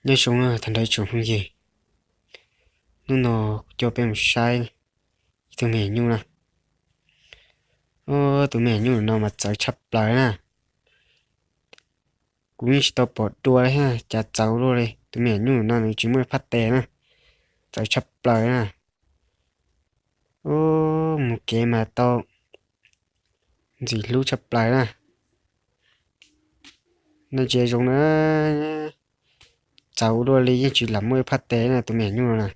Nyob zoo tag nrho ib tsoom phooj ywg, hnub no kuv coj peb mus saib ib tug me nyuj na. Tus me nyuj no mas txawv tshaj plaws na. Kuv yeej tsis tau pom dua li thiab, cas txawv luaj li. Tus me nyuj no nws tsis muaj ib phab tes na, txawv tshaj plaws na. Mus kev mas tau ntxim hlub tshaj plaws na. Nej ntsia zoo na, txawv luaj li, yeej tsis lam muaj ib phab tes na tus me nyuj no na.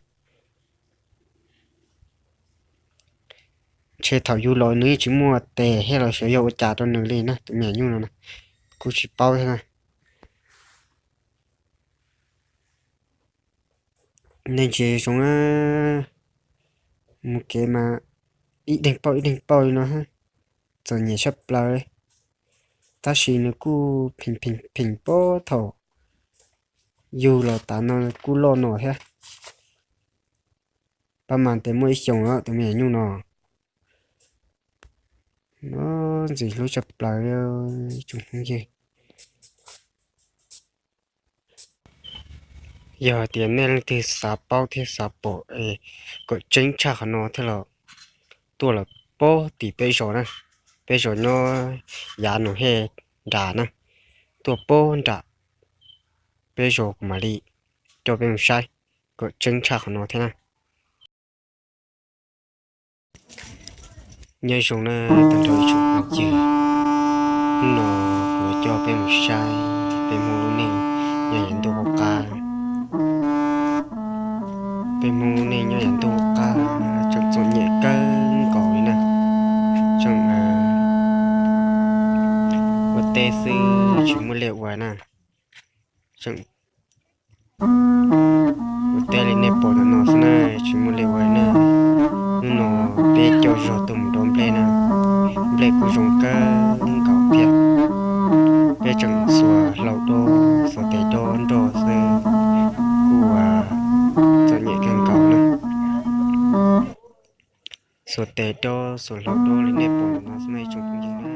Ntshe thaum yug los nws yeej tsis muaj tes thiab los xyov yog ua cas rau nws li na tus me nyuj no na, kuj tsis paub thiab na. Nej ntsia zoo na, mus kev mas ib deeg pauj ib deeg pauj li no, txom nyem tshaj plaws li. Tab sis nws kuj pheem pheem pheem pab thaum yug los tas no kuj loj no thiab. Pab mas tes muaj ib xyoos lawm tus me nyuj no. No ntxim hlub tshaj plaws li tsoom phooj ywg. Yog hais tias nej leej twg xav paub thiab xav pom es kom tseeb tshaj qhov no thiab los tuaj los pab tim peb zos na, peb zos nyob yav Noom Hej nram na, tuaj pab nram peb zos kuv mam li coj peb mus saib kom tseeb tshaj qhov no thiab na. Nyob zoo na tag nrho ib tsoom phooj ywg, hnub no kuv yuav coj peb mus saib peb Hmoob lub neej nyob yav ntuj qub qab. Peb Hmoob lub neej nyob yav ntuj qub qab tseem txom nyem kawg nkaus li na. Tseem ua teb xwb tsis muaj liaj ua na. Tseem ua teb li nej pom ntawm no xwb na, tsis muaj liaj ua na. Hnub no peb coj zog tuaj mus dob nplej na, nplej kuj zoo kawg nkaus thiab. Peb tseem xuas hlau dob xuas tes dob nrog xwb, kuj ua txom nyem kawg nkaus na. Xuas tes dob xuas hlau dob li nej pom ntawm no xwb na ib tsoom phooj ywg na.